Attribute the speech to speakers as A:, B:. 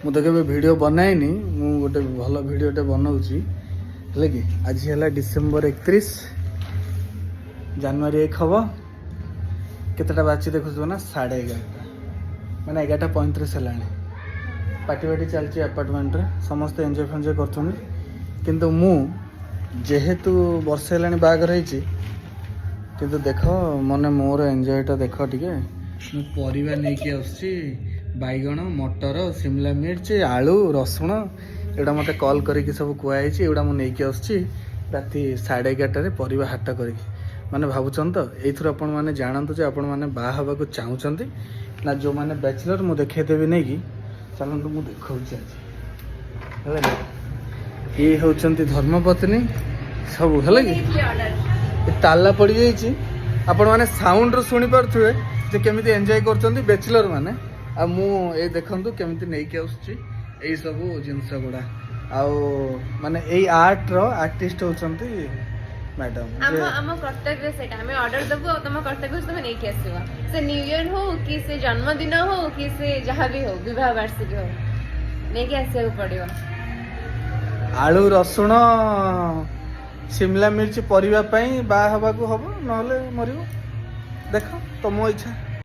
A: ମୁଁ ତ କେବେ ଭିଡ଼ିଓ ବନାଏନି, ମୁଁ ଗୋଟେ ଭଲ ଭିଡ଼ିଓଟେ ବନାଉଛି। ହେଲା କି, ଆଜି ହେଲା ଡିସେମ୍ବର 31, ଜାନୁଆରୀ 1 ହବ। କେତେଟା ବାଜି ଦେଖୁଥିବ ନା? 11:30, ମାନେ 11:35 ହେଲାଣି। ପାର୍ଟି ଫାଟି ଚାଲିଛି ଆପାର୍ଟମେଣ୍ଟରେ, ସମସ୍ତେ ଏନ୍ଜୟ ଫେନ୍ଜୟ କରୁଛନ୍ତି। କିନ୍ତୁ ମୁଁ ଯେହେତୁ ବର୍ଷେ ହେଲାଣି ବାହାଘର ହେଇଛି, କିନ୍ତୁ ଦେଖ, ମାନେ ମୋର ଏନ୍ଜୟଟା ଦେଖ ଟିକେ। ମୁଁ ପରିବା ନେଇକି ଆସୁଛି, ବାଇଗଣ, ମଟର, ସିମଲା ମିର୍ଚ, ଆଳୁ, ରସୁଣ। ଏଗୁଡ଼ା ମୋତେ କଲ୍ କରିକି ସବୁ କୁହାହେଇଛି। ଏଗୁଡ଼ା ମୁଁ ନେଇକି ଆସୁଛି ରାତି 11:30ରେ ପରିବା ହାଟ କରିକି। ମାନେ ଭାବୁଛନ୍ତି ତ, ଏଇଥିରୁ ଆପଣମାନେ ଜାଣନ୍ତୁ ଯେ ଆପଣମାନେ ବାହା ହେବାକୁ ଚାହୁଁଛନ୍ତି ନା ଯେଉଁମାନେ ବ୍ୟାଚଲର୍। ମୁଁ ଦେଖେଇଦେବି ନେଇକି, ଚାଲନ୍ତୁ, ମୁଁ ଦେଖାଉଛି ଆଜି। ହେଲା କି, ଇଏ ହେଉଛନ୍ତି ଧର୍ମପତ୍ନୀ ସବୁ। ହେଲା କି, ଏ ତାଲା ପଡ଼ିଯାଇଛି। ଆପଣମାନେ ସାଉଣ୍ଡରୁ ଶୁଣିପାରୁଥିବେ ଯେ କେମିତି ଏନ୍ଜୟ କରୁଛନ୍ତି ବ୍ୟାଚଲର୍ ମାନେ। ଆଉ ମୁଁ ଏଇ ଦେଖନ୍ତୁ କେମିତି ନେଇକି ଆସୁଛି ଏଇ ସବୁ ଜିନିଷ ଗୁଡ଼ା। ଆଉ ମାନେ ଏଇ ଆର୍ଟର ଆର୍ଟିଷ୍ଟ ହେଉଛନ୍ତି ମ୍ୟାଡ଼ାମ।
B: ଆମ କର୍ତ୍ତବ୍ୟ ସେଇଟା। ଆମେ ଅର୍ଡର ଦବୁ ଆଉ ତମ କର୍ତ୍ତବ୍ୟ ହଉଛି ତମେ ନେଇକି ଆସିବ। ସେ ନ୍ୟୁ ଇୟର ହଉ କି ସେ ଜନ୍ମଦିନ ହଉ କି ସେ ଯାହା ବି ହଉ, ବିବାହ ବାର୍ଷିକୀ ହଉ, ନେଇକି ଆସିବାକୁ ପଡିବ।
A: ଆଳୁ, ରସୁଣ, ସିମଲା ମିର୍ଚ ପରିବା ପାଇଁ ବାହା ହେବାକୁ ହବ, ନହେଲେ ମରିବ। ଦେଖ, ତମ ଇଚ୍ଛା।